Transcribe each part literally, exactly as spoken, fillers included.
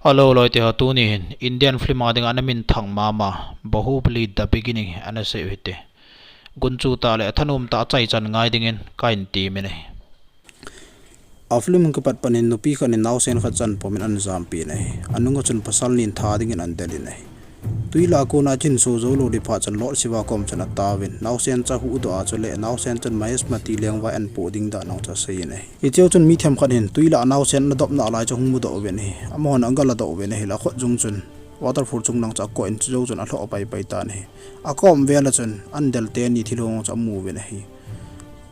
Hello, loite ho, tuni hin Indian film a dinga ana minthang mama, Bahubali The Beginning ana sei u hite. Gunchu tah le thanom tah a chaichan ngai dingin kahin temin ahi. A film kipat pat in nupi khat in naosen khat chu ahin pomin ahin jampi in ahi. Anunga chun pasal ni in tha dingin ahin del in ahi. Twi lah a kona achin so jou lou ding phat chun Lord Shiva kom chun ataovin, naosen chu ahuhdoh a, chule naosen chun Mahishmati lengvai ahin poh ding dan jong chu asei in ahi. Hichea chun mi themkhat hin twi lah a naosen ana dop nalai chu ahung mudoh uvin ahi. Amahon agaladoh uvin ahile akhut jung chun waterfall chunglang chu akoh in, chujou chun alhoh paipai tan ahi. Akom vel a chun ahin del teni thilhong chu amu uvin ahi.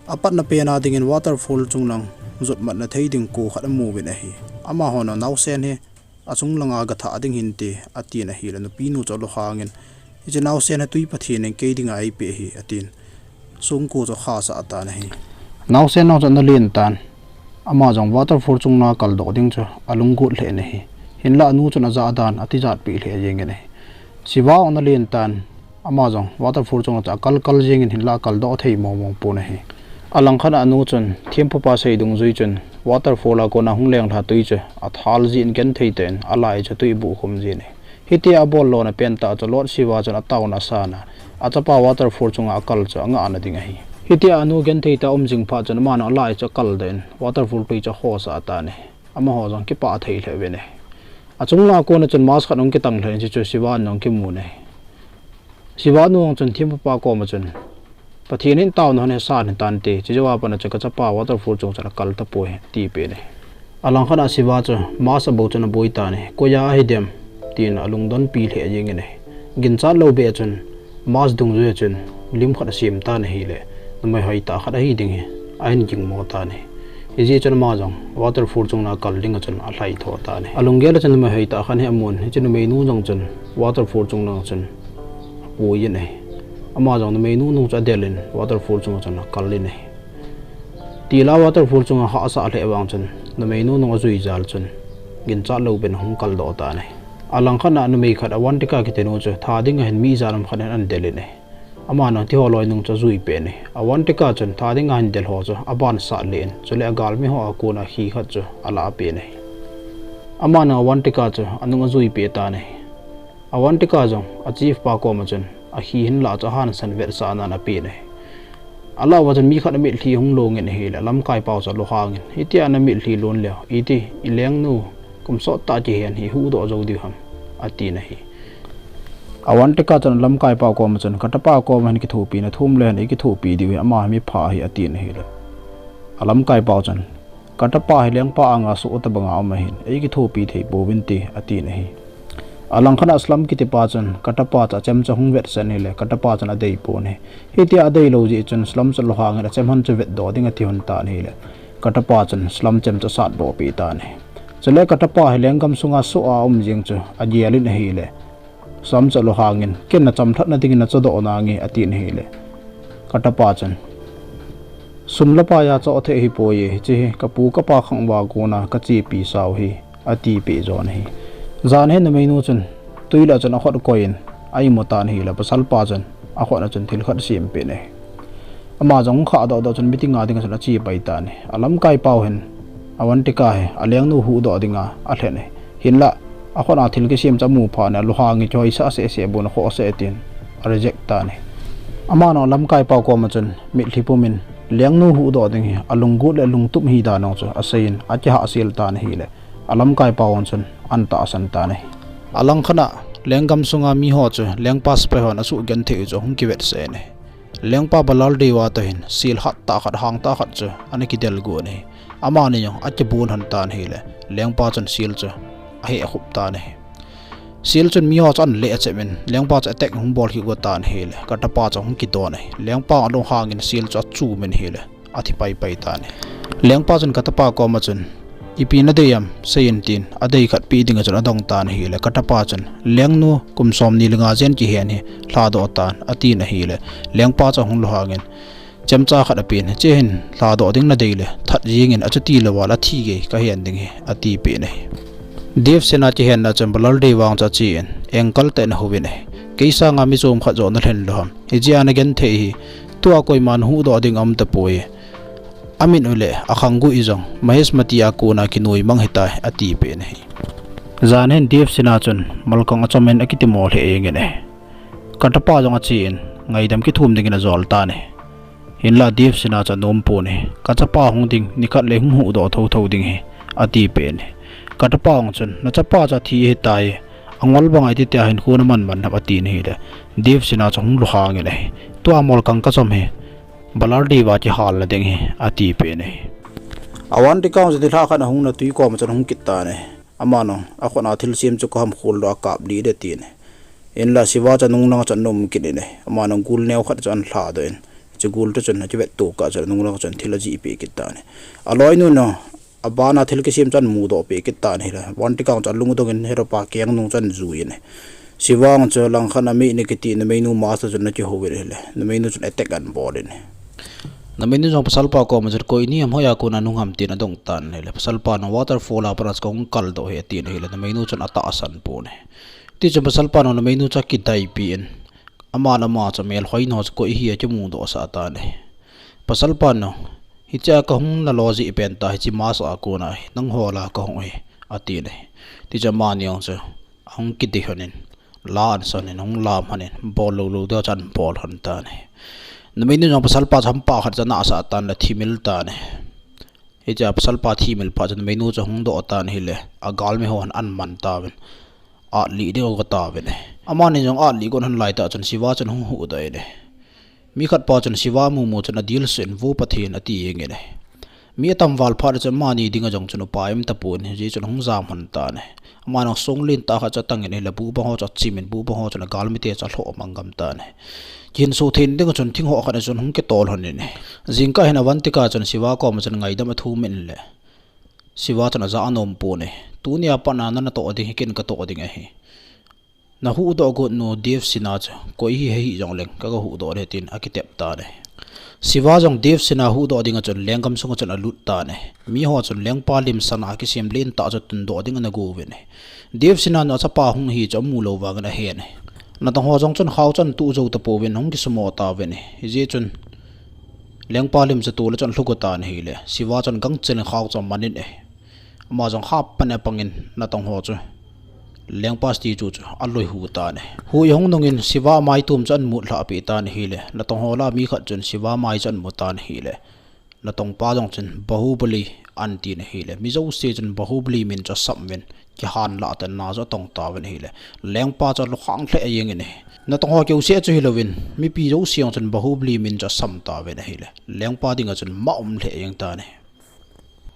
Apatna pen a dingin waterfall chunglang jotmatna thei ding ko khat amu uvin ahi. Amahon naosen hi achung langa gathah ding hinte, atin ahile nupinu chu alunghangin, hiche naosen hi twi Pathen in kei dinga eipeh ahi, atin songko chu akhasah tan ahi. Naosen jong chu ana len tan, ama jong waterfall chunga kaldoh ding chu alunggot lheh in ahi. Hinlah anu chun ajah dan atijatpeh lheh jengin ahi. Shiva jong ana len tan, ama jong waterfall chunga chu akal kal jengin, hinlah akaldoh thei mong mong pon ahi. Alangkhat a anu chun thempupa sei dungjui chun waterfall a kona hung lenglha twi chu athal jin genthei tah in alai chu twi abuh khum jin ahi. Hitia abol lona pentah chu Lord Shiva chun ataona asan a, achapa waterfall chunga akal chu angahna ding ahi. Hitia anu genthei tah a um jing phat chun aman alai chu akaldoh in waterfall twi chu akhosah tan ahi. Amaho jong kipah thei lheh uvin ahi. Achung langa kona chun mask khat ahung kitang lheh in, hichu Shiva in jong akimun ahi. Shiva nu jong chun thempupa koma chun, Pathen in taona hon hesan hitante, chujouva pat a chu kachapa waterfall chunga chun akal tapoi, atipeh in ahi. Alangkhat a Shiva chu mask abou chun aboi tan ahi. Koiya ahidem, tin alungdonpi lheh jengin ahi. Ginchat lou beh chun mask dungjui a chun lim khat asem tan ahile, numei hoitah khat ahi ding hi ahin gingmo tan ahi. Hijeh chun ama jong waterfall chunga kal dinga chun alhaitho tan ahi. Alunggel a chun numei hoitah khat hi amun, hiche numeinu jong chun waterfall chunglang chun apuiyin ahi. Ama jong numeinu nung chu adel in waterfall chunga chun akal in ahi. Tila waterfall chunga hahsah lheh vang chun numeinu nung ajui jal chun ginchat lou beh in ahung kaldoh tan ahi. Alangkhat a numei khat Avantika kitinu chu tha dinga hin mi ijat ham khat in ahin del in ahi. Aman jong tiho loi nung chu ajuipeh in ahi. Avantika chun tha dinga ahin del ho chu abansat lheh in, chule agalmi ho a kona khi khat chu alahpeh in ahi. Aman jong Avantika chu anung ajuipeh tan ahi. Avantika jong a chief pa koma chun akhi hinlah chu ahansan vetsahnan apen ahi. Alah uva chun mi khat amitlhi ahung long in ahile, alamkaipau chu alunghangin, hitia namitlhi lon leu iti, ilengnu kum sottah kihen hi huhdoh jou diu ham, atin ahi. Avantika chun alamkaipa koma chun, katapa koma hin kithopina thum le hen eikithopi diu hi, ama hi mipha ahi, atin ahile, alamkaipau chun, katapa hi lengpa anga soh tobanga um ahin, eikithopi thei pouvinte, atin ahi. Alangkhat a Slum kitipa chun katapa chu achemcha hung vetsah in ahile, katapa chun adeipon ahi. Hitia adeilou jeh chun Slum chu alunghangin achemcha chu vetdoh ding ati lhon tan ahile, katapa chun Slum chemcha chu asatdohpeh tan ahi. Chule katapa hi lenggam sunga soh a um jeng chu agel in ahile, Slum chu alunghangin, ken nachamlhatna dingin nachodoh nange, atin ahile, katapa chun, sum le paiya choh thei ahipoi, hiche hi kapu kapa khang uva kona kachepi sau ahi, atipeh jon ahi. Jan hin numeinu chun twi lah chun akhut akoiyin aimu tan ahile, pasalpa chun akhut a chun thil khat asempeh in ahi. Ama jong khahdoh doh chun meeting a dinga chun achepai tan ahi. Alamkaipau hin Avantika hi alengnu huhdoh dinga alhen ahi. Hinlah akhut a thil kisem chu amu phat in alunghangin kihoisah sehseh, bon akhohsah e tin areject tan ahi. Aman jong alamkaipau koma chun mitlhi pumin lengnu huhdoh ding hi alunggot le alungtup hidan jong chu aseiyin akihahsel tan ahile, alamkaipau jong chun ahin tahsan tan ahi. Alangkhat a lenggam sunga miho chu lengpa sepai hon asuhgenthei u chu ahung kivetsah in ahi. Lengpa Baladeva toh hin sel hattah khat, hangtah khat chu ana kidelgot in ahi. Amani jong akibon lhon tan ahile, lengpa chun sel chu ahehkhup tan ahi. Sel chun miho chu ahin lehchep in, lengpa chu attack ahung bol kit go tan ahile, katapa chu ahung kidon ahi. Lengpa alunghangin sel chu achum in ahile, athi paipai tan ahi. Lengpa chun katapa koma chun, ipi nadei ham seiyin tin, adei khat peh dinga chun adong tan ahile, katapa chun, lengnu kum somni le nga jen kihen hi lhadoh tan, atin ahile, lengpa chu ahung lunghangin, chemcha khat apen, hiche hin lhadoh ding nadei le that jengin, achuti louva le athi gei kahen ding ahi, atipeh in ahi. Devsena kihenna chun Baladeva jong chu achen, engkal tah in ahouvin ahi. Kei sanga mi chom khat joh nalhen lou ham, hijeh a nagenthei hi, tua koiman huhdoh ding aum tapoi. Amin u le akhangguh u jong Mahishmati a kona kinoimang ahitai, atipeh in ahi. Jan hin Devsena chun molkang achom in akitimo lheh jeng in ahi. Kattappa jong ache in, ngaidam kithum dingin ajol tan ahi. Hinlah Devsena chu anom pon ahi. Kachapa hung ding, nikhat le hung huhdoh thotho ding ahi, ati pen ahi. Kattappa jong chun, nachapa chu athi ahitai, angol banga iti tia hinkho naman man ham, atin ahile, Devsena chu hung lhung in ahi. Tua molkang kachom hi Balardi va kihalna ding ahi, ati pen ahi. Avantika jong chu nilhah khat ahung natui koma chun ahung kit tan ahi. Aman jong akhut a thilsem chu kaham khol doh a kaplih ding atin ahi. Hinlah Siva chu anung langa chun anom kit in ahi. Aman jong gul neo khat chu ahin lhadoh in, hiche gul chu chun akivetto kah chun anung langa chun thil ajihpeh kit tan ahi. Aloinu jong abana thil kisem chu ahin mudoh peh kit tan ahile, Avantika jong chu alungdong in heropa keng nung chu ahin jui in ahi. Siva jong chu langkhat a mi ni kiti numeinu master chun ana kihou in ahile, numeinu chun attack ahin bol in ahi. Numeinu jong pasalpa koma chun, koini ham, hoiya kona nung ham, tin adong tan ahile, pasalpan jong waterfall a pat a chu kahung kaldoh ahi, atin ahile, numeinu chun atahsan pon ahi. Tichun pasalpan jong numeinu chu akidaipi in, aman ama chu melhoi nao chu koi hi akimudoh sah tan ahi. Pasalpan jong, hichea kahung nalo jeh pen tah hiche mask a kona hi, nangho la kahung hi, atin ahi. Tichun amani jong chu ahung kidei lhon in, la ahin son in, ahung lam lhon in, bol lou lou ding chu ahin bol lhon tan ahi. Numeinu jong pasalpa chu hampa khat chu anahsah tan le athimil tan ahi. Hichea pasalpa thimil phat chun numeinu chu ahung doh tan ahile, agalmi hon ahin man tauvin, atlih ding agot tauvin ahi. Amani jong atlih got lhon laitah chun Siva chun ahung huhdoh in ahi. Mi khatpa chun Siva amumu chun adilsuh in, Vo Pathen, ati jeng in ahi. Mi atam val phat chun amani dinga jong chun upa aum tapon, hijeh chun ahung jam lhon tan ahi. Aman jong song lentah khat chu atang in ahile, buhbang ho chu achim in, buhbang ho chun agalmite chu alhoh mang gam tan ahi. Kihinso thei dinga chun thing ho khat a chun ahung kitol lhon in ahi. Jingkah hin Avantika chun Siva koma chun ngaidam athum in ahile, Siva chun ajah anom pon ahi. Tunia pat a nana toh ding hi ken katoh ding ahi. Nahuhdoh got nu Devsena chu koi hi ahijong leng kaga huhdoh ding ahi, tin akitep tan ahi. Siva jong Devsena huhdoh dinga chun lenggam sunga chun alut tan ahi. Miho chun lengpa lim sana kisem lentah chu tundoh ding ana go uvin ahi. Devsena nu achapa hung hi chu amu lou vangin ahen ahi. Natong ho jong chun khao chu ahin tuh jou tapouvin ahung kisumo tauvin ahi. Hijeh chun lengpa lim chu tol a chun alhu got tan ahile, Siva chun gangchel in khao chu aman in ahi. Ama jong khap pan a pangin natong ho chu lengpa statue chu aloi hu tan ahi. Hui ahung nungin Siva amaitum chu ahin mut lhah peh tan ahile, natong ho lah a mi khat chun Siva mai chu ahin mu tan ahile, natongpa jong chun Bahubali ahin tin ahile, mi jouse chun Bahubali min chu asam uvin, kihan lah tanna chu atong tauvin ahile, lengpa chu alukhang lheh jeng in ahi. Natong ho jouse chu hilouvin, mipi jouse jong chun Bahubali min chu asam tauvin ahile, lengpa dinga chun ma um lheh jeng tan ahi.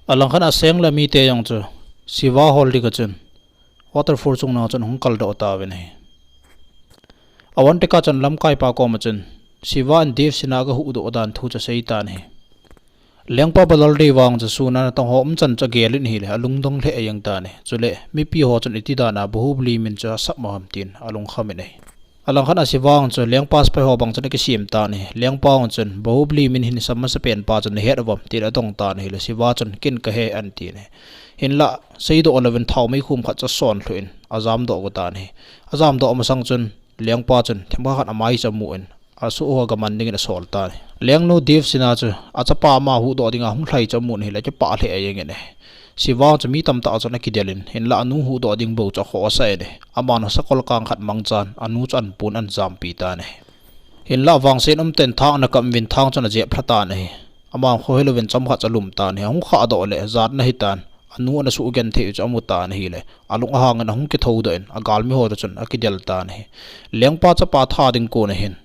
Alangkhat a Seng le amite jong chu Siva hol dinga chun waterfall chunga chun ahung kaldoh tauvin ahi. Avantika chun lamkaipa koma chun Siva in Devsena agahuhdoh dan thu chu asei tan ahi. Lengpa Balardi vang chu suna natong ho umchan chu agel in ahile, alungdong lheh jeng tan ahi. Chule mipi ho chun iti dan a Bahubali min chu asam u ham tin alungkham in ahi. Alangkhat a Siva jong chu lengpa sepai ho bang chun akisem tan ahi. Lengpa jong chun Bahubali min hin isam masapen pa chu nahet uvem, tin adong tan ahile, Siva chun ken kahe ahin tin ahi. Hinlah seidoh louvin thaomei khum khat chu asonlhuh in ajamdoh got tan ahi. Ajamdoh masang chun lengpa chun themkhat khat amai chu amu in, asuh ho gaman dingin asol tan ahi. Lengnu Devsena chu achapa ama huhdoh dinga ahung lhai chu amun ahile, akipah lheh jeng in ahi. Siva chu mi tamtah chun akidel in, hinlah anu huhdoh ding bou chu akhohsah in ahi. Aman jong sakol kang khat mangchan anu chu ahin pon ahin jampi tan ahi. Hinlah vangsen umten thang ana kap uvin thang chun ajep lha tan ahi. Aman kho hilouvin chomkhat chu alum tan ahi. Ahung khahdoh le jat ana hitan, anu ana suhgenthei u chu amu tan ahile, alung ahangin ahung kithoudoh in agalmi ho toh chun akidel tan ahi. Lengpa chapa tha ding kona hin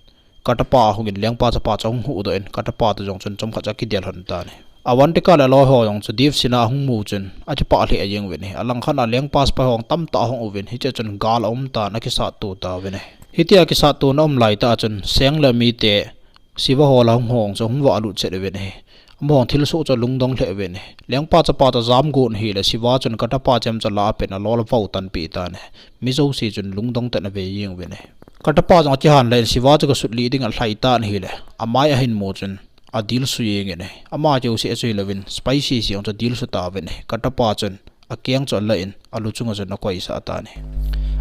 Kattappa ahungin lengpa chapa chu ahung huhdoh in, Kattappa toh jong chun chomkhat chu akidel lhon tan ahi. Avantika le aloi ho jong chu Devsena ahung mu chun akipah lheh jeng uvin ahi. Alangkhat a lengpa sepai ho tamtah ahung uvin, hichea chun gal aum tan, akisatto tauvin ahi. Hitia kisattona aum laitah a chun Seng le amite Siva hol a hung ho chu ahung vahlut chet uvin ahi. Amahon thilsoh chu alungdong lheh uvin ahi. Lengpa chapa toh jam got ahile, Siva chun Kattappa chem chu alah pen alol avou tanpeh tan ahi. Mi jouse chun lungdong tah in ave jeng uvin ahi. Kattappa jong akihan lheh in Siva chu gasutlih dingin alhai tan ahile, amai ahin mu chun adilsu jeng in ahi. Ama jouse chu hilouvin sepai sese jong chu adilsu tauvin ahi. Kattappa chun akeng chu alah in alu chunga chun akoisah tan ahi.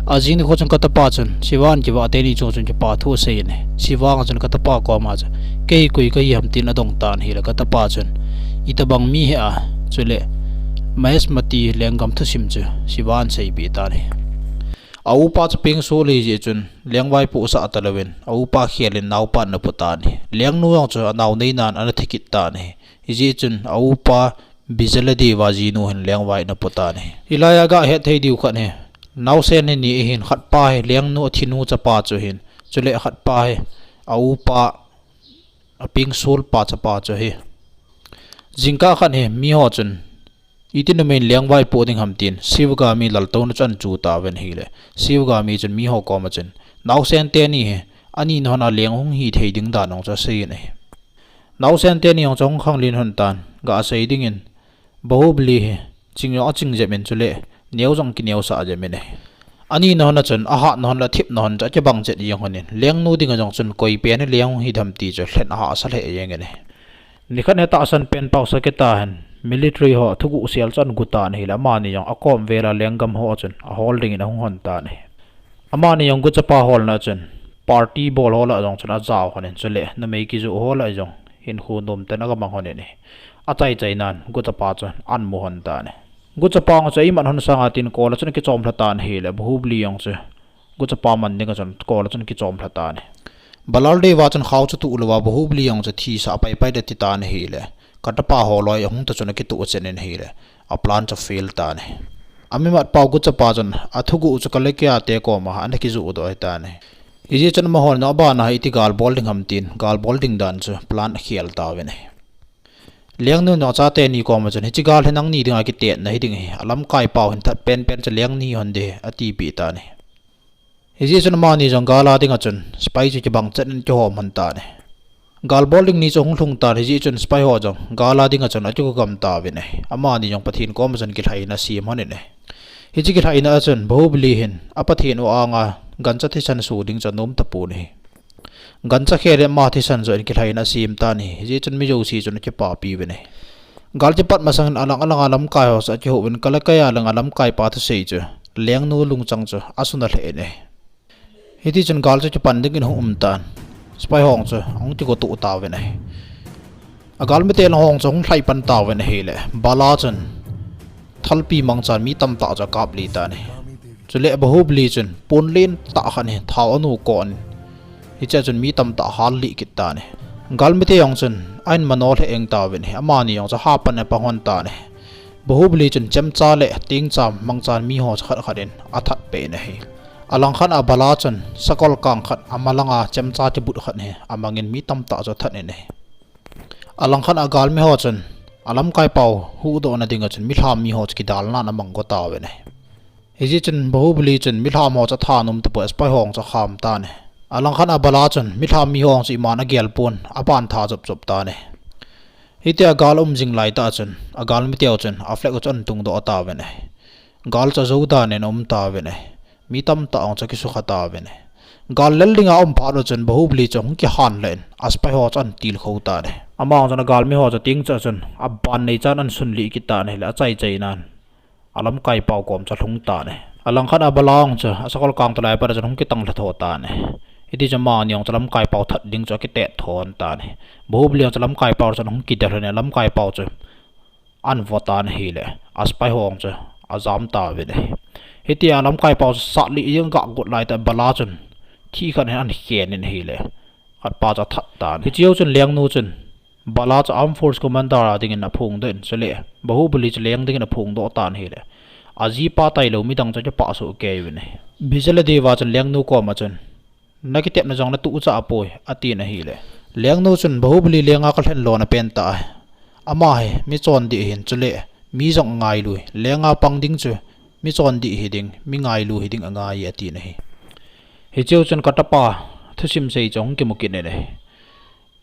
Ajing nikho chun Kattappa chun Siva in kivah teni chunga chun kipa thu asei in ahi. Siva chun Kattappa koma chu, kei koi kahi ham, tin adong tan ahile, Kattappa chun, itobang mi hia, chule Mahesmati lenggam thusim chu Shiva in aseipeh tan ahi. A upa chu pengsul ahi jeh chun lengvai pohsah talouvin, a upa khelin naopa ana pu tan ahi. Lengnu jong chu anao neinan ana thi kit tan ahi. Hijeh chun a upa Bijaladeva jinu hin lengvai ana pu tan ahi. Hilai a gahet thei diu khat hi, naosen hi ni ahin, khatpa hi lengnu athinu chapa chu ahin, chule khatpa hi a upa, a pengsul pa chapa chu ahi. Jingkah khat hi miho chun, iti numei in lengvai poh ding ham tin Sivagami laltouna chu ana chu tauvin ahile, Sivagami chun miho koma chun, naosen teni hi ani nahon a leng hung hithei ding dan jong chu aseiyin ahi. Naosen teni jong chu ahung khanglen lhon tan, gasei dingin, Bahubali hi ching jong aching jep in, chule neo jong akineosah jep in ahi. Ani nahon a chun ahat nahon le athip nahon chu akibang chet jeng lhonin, lengnu dinga jong chun koi pen hi leng hung hi dem ti chu lhen ahahsa lheh jengin ahi. Nikhat hi tahsan pen pao saketa hin military ho thuguh sel chu ana gu tan ahile, amani jong akom vel a lenggam ho chun ahol dingin ahung lhon tan ahi. Amani jong guchapa holna chun, party bol ho lah jong chun ajao lhonin, chule numei kijoh ho lah jong hinkho nomten agamang lhonin ahi. Achaichai nan guchapa chu ana mu lhon tan ahi. Guchapa jong chu eimat lhon sanga tin kol a chun akichom lha tan ahile, Bahubali jong chu guchapa man dinga chun kol a chun akichom lha tan ahi. Baladeva chun khao chu tuh louva Bahubali jong chu thisah paipai ding ati tan ahile, Katappa holoi ahung ta chun akitoh chen in ahile, a plan chu fail tan ahi. Amimat pao guchapa chun athuguh chu Kalakaya te koma ana kijoh doh ahitan ahi. Hijeh chun amahon jong abana hi iti gal bol ding ham tin, gal bol ding dan chu plan akhel tauvin ahi. Lengnu in achate ni koma chun, hiche gal hi nangni dinga kitetna hiding ahi, alamkai pao hin that penpen chu leng nahi hon ding ahi, atipeh tan ahi. Hijeh chun amani jong gal a dinga chun sepai chu kibang chet in akihom lhon tan ahi. Gal bol ding ni chu ahung lhung tan, hijeh chun sepai ho jong gal a dinga chun akigogam tauvin ahi. Amani jong Pathen koma chun kilhaina asem lhonin ahi. Hiche kilhaina a chun Bahubali hin a Pathen u anga gancha thisan so ding chu anom tapon ahi. Gancha khel in ama thisan joh in kilhaina asem tan ahi. Hijeh chun mi jouse chun akipapi uvin ahi. Gal kipat masangin alang alanga lamkai ho chu akihou uvin, Kalakaya langa lamkaipa thusei chu lengnu lungchang chu asuna lheh in ahi. Hitichun gal chu kipan dingin ahung um tan, sepai ho chu ahung kigotoh tauvin ahi. Agalmite lang ho chu ahung lhai pan tauvin ahile, Bala chun thalpi mangchan mi tamtah chu akaplih tan ahi. Chule Bahubali chun pon lentah khat hi thao anu kon, hichea chun mi tamtah ahallih kit tan ahi. Galmite jong chun ahin mano lheh jeng tauvin ahi, amani jong chu hapan apang lhon tan ahi. Bahubali chun chemcha le tengcha mangchan miho chu khat khat in athat peh in ahi. Alangkhat a Bala chun sakol kang khat amalanga chemcha kibut khat hi amangin mi tamtah chu athat in ahi. Alangkhat a galmi ho chun alamkaipau huhdohna dinga chun milham miho chu kidalnan amang go tauvin ahi. Hijeh chun Bahubali chun milham ho chu athanom tapoi, sepai ho chu akham tan ahi. Alangkhat a Bala chun milham miho chu iman agel pon, aban tha chop chop tan ahi. Hitia gal aum jing laitah chun agalmiteu chun a flag chu ahin tungdoh tauvin ahi. Gal chu ajou danin aum tauvin ahi. Mi tamtah jong chu akisukha tauvin ahi. Gal lel dinga aum phat uchun Bahubali chu ahung kihan lheh in asepai ho chu ahin tilkhou tan ahi. Ama jong chun agalmi ho chu tengcha chun aban neichan ahin sunlih kit tan ahile, achaichai nan alamkaipau kom chu alhung tan ahi. Alangkhat a Bala jong chu asakol kang talai pat a chun ahung kitang lha tho tan ahi. Hitichun amani jong chu lamkaipau that ding chu akitet tho lhon tan ahi. Bahubali jong chu lamkaipau chun ahung kidel lhonin lamkaipau chu ahin vo tan ahile, asepai ho chu ajam tauvin ahi. Hitia lamkaipau chu satlih ding agagot laitah Bala chun thih khat hin ahin khen in ahile, khatpa chu athat tan. Hichea chun lengnu chun Bala chu Armed Force Commander a dingin aphongdoh in, chule Bahubali chu leng dingin aphongdoh tan ahile, ajipa tailou midang chu akipah soh kei uvin ahi. Bijaladeva chun lengnu koma chun, nakitepna jong natuhchah poi, atin ahile, lengnu chun Bahubali lenga kalhen lona pentah ahi. Ama hi mi chondih ahin, chule mi jong angailui, lenga pang ding chu mi chondih hiding, mi ngailu hiding angai e, atin ahi. Hichea chun Katappa thusim sei chu ahung kimu kit in ahi.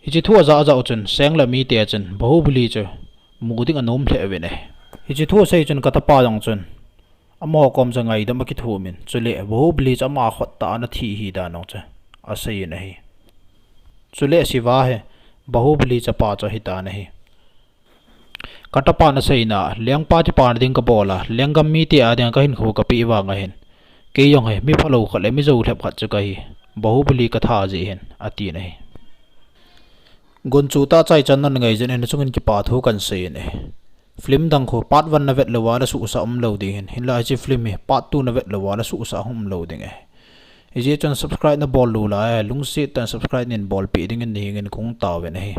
Hiche thu ajah jah u chun seng le mite chun Bahubali chu mu ding anom lheh uvin ahi. Hiche thu asei chun Katappa jong chun amaho kom chu ngaidam akithum in, chule Bahubali chu ama khottah a ana thi hi dan jong chu asei in ahi. Chule Shiva hi Bahubali chapa chu ahitan ahi. Katappa in aseina, lengpa kipana ding kabol a, lenggam mite a dinga kahinkho kapeh vang ahin, kei jong hi mi phalou khat le mi joulhep khat chu kahi, Bahubali katha jeh hin, atin ahi. Gunchu tah chaichan nan ngaijin in, nachungin kipa thu kahin sei in ahi. Film dang khu part one na vet lou a le suhsa umlou ding ahin. Hinlah hiche film hi part two na vet lou a le suhsa umlou ding ahi. Hijeh chun subscribe na bol lou lai, lungset tah in subscribe nin bolpeh dingin nahengin kahung taovin ahi.